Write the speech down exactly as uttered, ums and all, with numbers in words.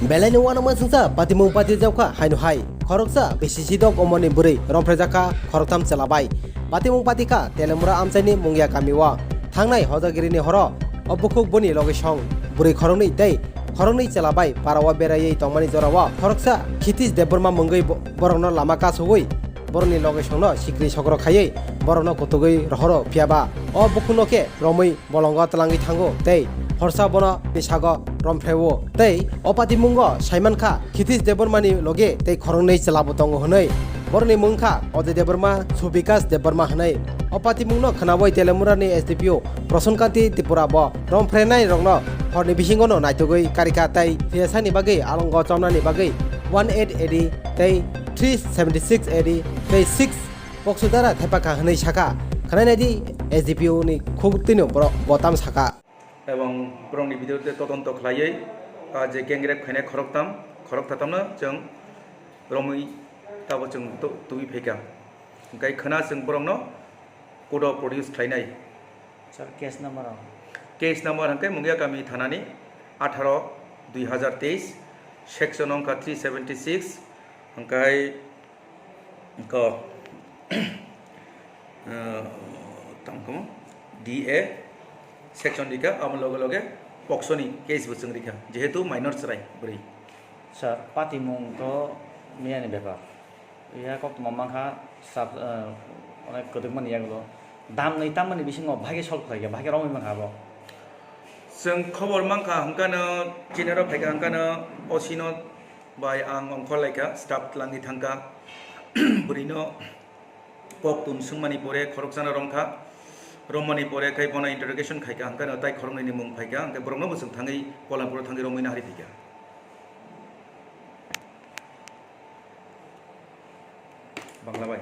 Belai ni uanama chwngsa patimung pati jaukha haino hai. Khoroksa B C C dok omoni bwrwi romphrejakha khoroktham chwla bai. Patimung patikha Telemura amchaini Mungya kamio. Thangnai hojagirini horo o bukhuk boni loge song bwrwi khoroknwi tei khoroknwi chwla bai parao beraiwi tongmani jorao khoroksa Khitish Debbarma mungwi bo-, borokno lama kasowi borokni loge songno sikri sokro khaiwi borokno kutugwi rohoro, phiyaba o bukhukno khe romwi bolongo twlangwi thango tei horsa bono ni sago romphrewo tei o patimungo saimankha Khitish Debbarmani loge tei khoroknwi chwlabo tongo hwnwi. Borokni mung kha Ajay Debbarma, Subikas Debbarma hwnwi. O patimungno khwnawi Telemurani S D P O Prasan Kanti Tripura bo romphrernairokno horni bisingono naitugwi karikha tei C S I ni bagwi alongo chomnani bagwi one eight A D tei three seventy six A D tei six Poksodara thepakha hwnwi sakha. Khwnainai di S D P O ni khuk twino borok bo tamo sakha. Ebong borokni video te todonto khlaiwi, ah, je gang rape khainai khoroktham, khoroktham no chwng romwi tabo chwng tu-, tubui phaikha. Hwnkhe khwna chwng borokno court o produce khlainai. Sir, case number o? Case number hwnkhe Mungia kami thanani atharo dui hazar teis, section wngkha three seventy six, hwnkhe ko, ah, tamo D A section rikha, amo loge loge poksoni case bo chwng rikha, jehetu minor chwrai bwrwi. Sir, patimung to miyani bepar. Iya koktwma mankha sab, eh, onek kwdwkmani yagulo. Damni tamani bisingo bahai khe solve khlaikha, bahai khe romwi mankha abo. Chwng khobor mankha hwnkano, chinaro phaikha hwnkano, O C no bai ang ongkhor laikha, staff twlangwi thangkha. Bwrwino kok tun swngmani pore khoroksano romkha. Romani pore khai bono interrogation khaikha, hwnkano tai khoroknwini mung phaikha, hwnkhe borokno bo chwng thangwi Polanpuro thangwi romwi nahari phaikha. Bangla bai.